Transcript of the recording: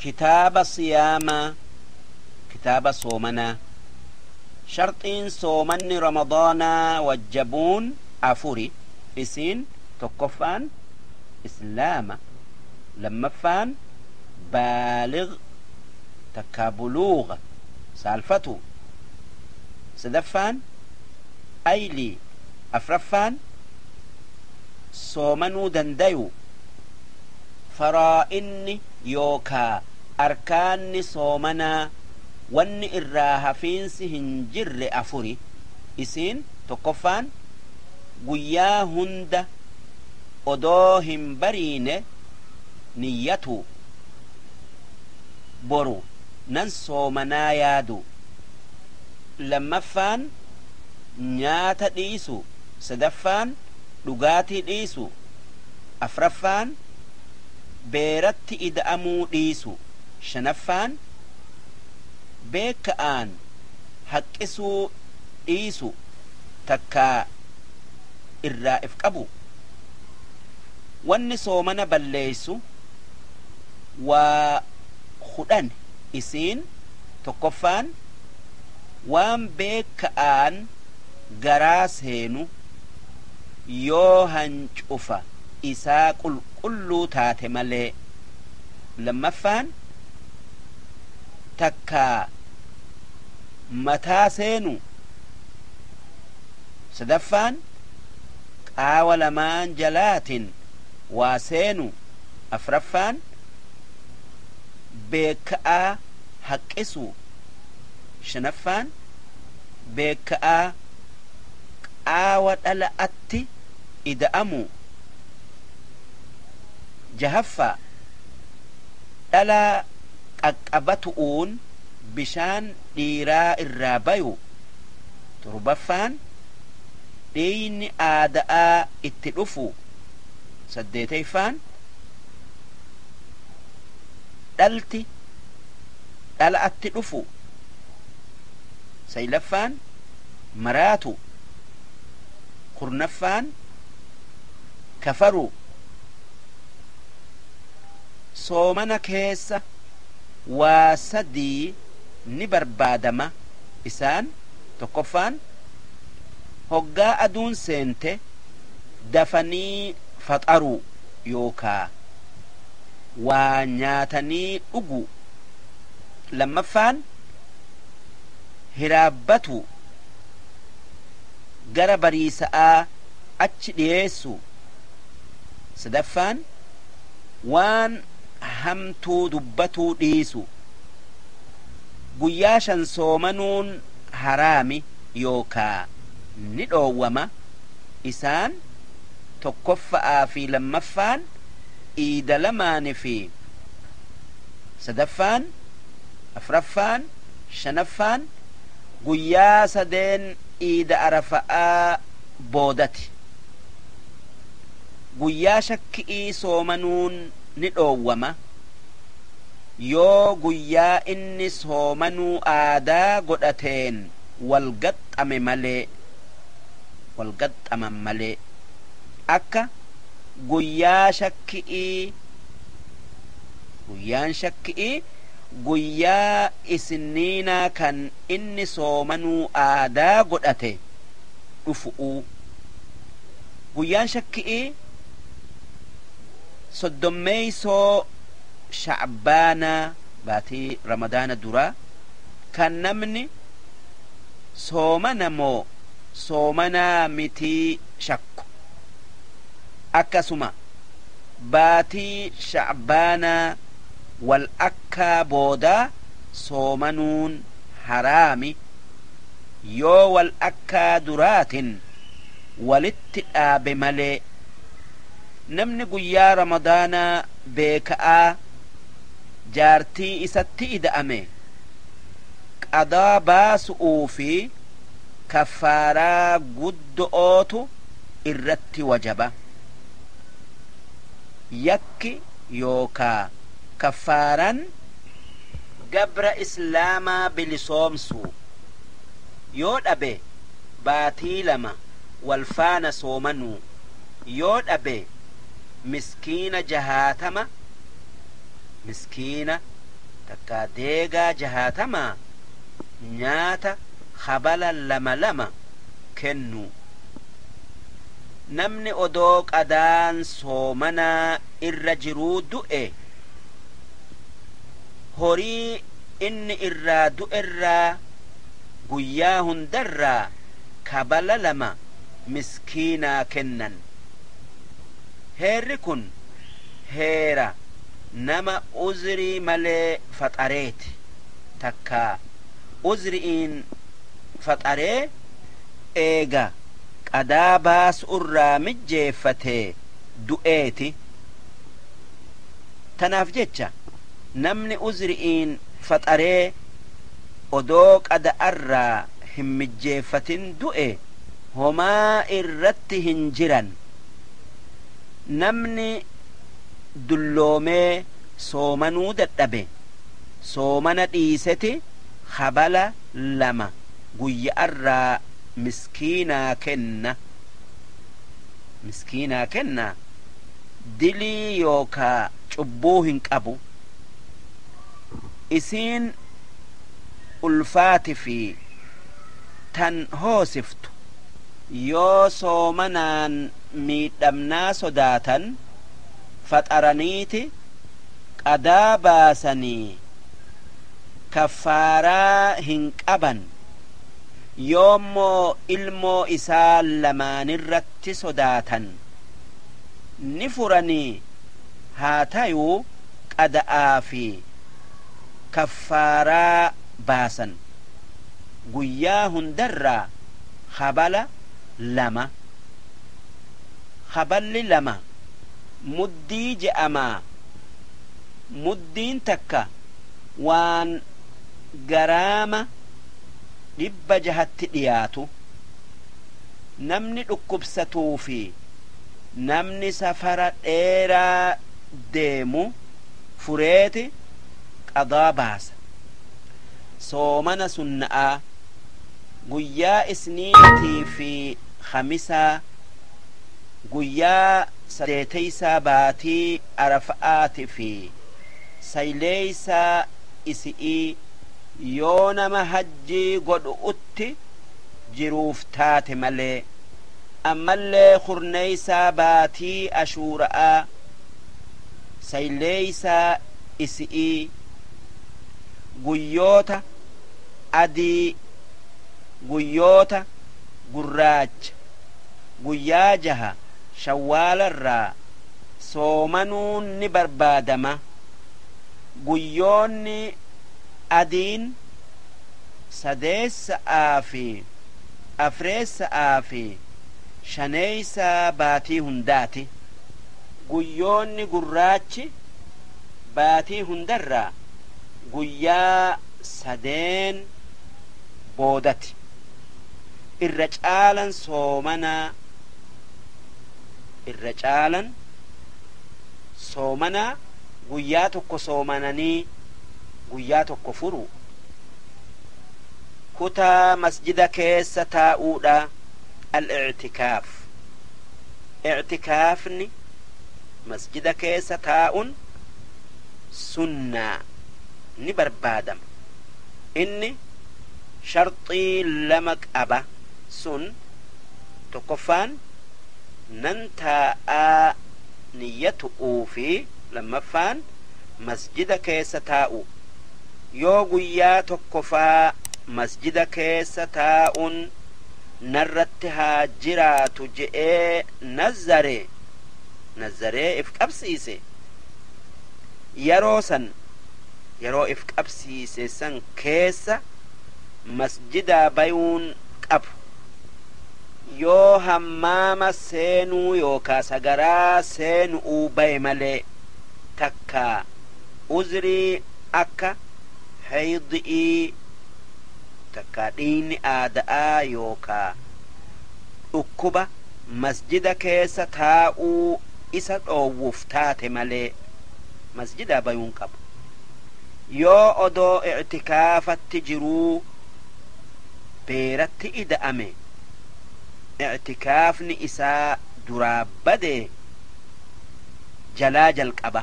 Kitaaba siyaamaa, kitaaba soomanaa. Sharxiin soomanni Ramadaanaa wajjabuun afuri. Isiin tokkoffaan islaama, lammaffaan baalig takkaa buluuga saalfatu, sadaffaan aylii, afraffaan soomanuu dandayu. Faraa'inni yookaa arkaanni soomanaa wanni irraa hafiinsi hin jirre afuri. Isiin tokkoffaan guyyaa hunda odoo hin bariine niyyatu, boru nan soomanaa yaadu. Lammaffaan nyaata dhiisu, sadaffaan dhugaatii dhiisu, afraffaan beeratti ida'amuu dhiisu, shanaffaan beeka'aan haqqisuu dhiisu takkaa irraa if qabu. Wanni soomana balleeysu waa 10. Isiin tokkoffaan waan beeka'aan garaa seenu yoo hancufa isaa qulqulluu taate malee, lammaffaan takkaa mataa seenu, sadaffaan qaawa lamaan jalaatin waa seenu, afraffaan beeka'aa haqqisu, shanaffaan beeka'aa qaawa dhala'atti ida'amu, jahaffaa dhalaa qaqqabatu'uun bishaan dhiiraa irraa bayu, torbaffaan dhiiyni aada'aa itti dhufu, saddeeteyfaan dhalti dhala'atti dhufu, saylaffaan maraatu, kurnaffaan kafaru. Soomana keessa waa sadii ni barbaadama. Isaan tokkoffaan hoggaa aduun seente dafanii faxaruu yookaa waa nyaatanii dhugu, lammaffaan hiraabbatu, gara bariisa'aa achi dhiyeessu, sadaffaan waan hamtuu dubbatuu dhiisu. Guyyaa shan soomanuun haraami yookaa ni dhoowwama. Isaan tokkoffa'aa fi lammaffaan iida lamaani fi sadaffaan afraffaan shanaffaan guyyaa sadeen iida arafa'aa boodati. Guyyaa shakki'ii soomanuun ni dhoowwama yoo guyyaa inni soomanuu aadaa godhateen wal gaxxame malee, wal gaxxaman malee, akka guyyaa shakki'ii guyyaan shakki'ii guyyaa isniinaa kan inni soomanuu aadaa godhate dhufu'uu. Guyyaan shakki'ii soddommeeysoo shacbaanaa baatii Ramadaana duraa kan namni soomana moo soomanaa mitii shakku, akkasuma baatii shacbaanaa wal akkaa boodaa soomanuun haraami yoo wal akkaa duraatin walitti dhaabe malee. Namni guyyaa Ramadaanaa beeka'aa jaartii isatti ida'ame qadaa baasu'uu fi kaffaaraa guddo'ootu irratti wajaba. Yakki yookaa kaffaaran gabra islaamaa bilisoomsuu, yoo dhabe baatii lama wal faana soomanuu, yoo dhabe miskiina jahaatama miskiina Takkaa deegaa jahaatamaa nyaata habala lama lama kennu. Namni odoo qadaan soomanaa irra jiruu du'e, horii inni irraa du'erraa guyyaa hundarraa kabala lama miskiinaa kennan. Heerri kun heera nama uzrii malee faxareeti, takkaa uzri'iin faxaree eega qadaa baasu'urraa mijjeeffatee du'eeti. Tanaaf jecha namni uzri'iin faxaree odoo qada'arraa hin mijjeeffatin du'e homaa irratti hin jiran. Namni dulloomee soomanuu dadhabe soomana dhiiseti habala lama guyya'arraa miskiinaa kenna. Miskiinaa kenna, dilii yookaa cubbuu hin qabu. Isiin ulfaati fi tan hoosiftu yoo soomanaan miidhamnaa sodaatan faxaraniiti qadaa baasanii kaffaaraa hin qaban. Yoommoo ilmoo isaa lamaanirratti sodaatan ni furanii, haa tayuu qada'aa fi kaffaaraa baasan, guyyaa hundarraa habala lama. Haballi lama muddii je'amaa. Muddiin takka waan garaama 600tti dhiyaatu. Namni dhukkubsatuu fi namni safara dheeraa deemu fureeti qadaa baasa. Soomana sunna'aa guyyaa isniitii fi khamisaa, guyyaa sadeeteysaa baatii arafa'aati fi sayleeysaa isi'ii, yoo nama hajjii godhu'utti jiruuf taate malee. Ammallee kurneeysaa baatii ashuura'aa, sayleeysaa isi'ii, guyyoota adii, guyyoota gurraacha, guyyaa jaha shawwaalarraa soomanuun ni barbaadama. Guyyoonni adiin sadeessa'aa fi afreessa'aa fi shaneeysaa baatii hundaati. Guyyoonni gurraachi baatii hundarraa guyyaa sadeen boodati. Irra caalan soomanaa, irra caalan soomanaa guyyaa tokko soomananii guyyaa tokko furu. Kutaa masjida keessa taa'uudha, al-i'tikaaf. I'tikaafni masjida keessa taa'un sunnaa, ni barbaadama. Inni sharxii lama qaba. Sun tokkoffaan nan taa'aa niyyatu'uu fi lammaffaan masjida keessa taa'u. Yoo guyyaa tokkofaa masjida keessa taa'un narratti haa jiraatu je'ee nazzare, nazzaree if qabsiise, yeroo san, yeroo if qabsiise san keessa masjidaa bayuun qabu. Yoo hammaama seenuu yookaa sagaraa seenu'uu baye malee, takkaa uzrii akka heydi'ii, takkaa dhiigni aada'aa yookaa dhukkuba masjida keessa taa'uu isa dhoowwuf taate malee masjidaa bayuun qabu. Yoo odoo i'tikaafatti jiruu beeratti ida'ame, i'tikaafni isaa duraa badee jalaa jalqaba.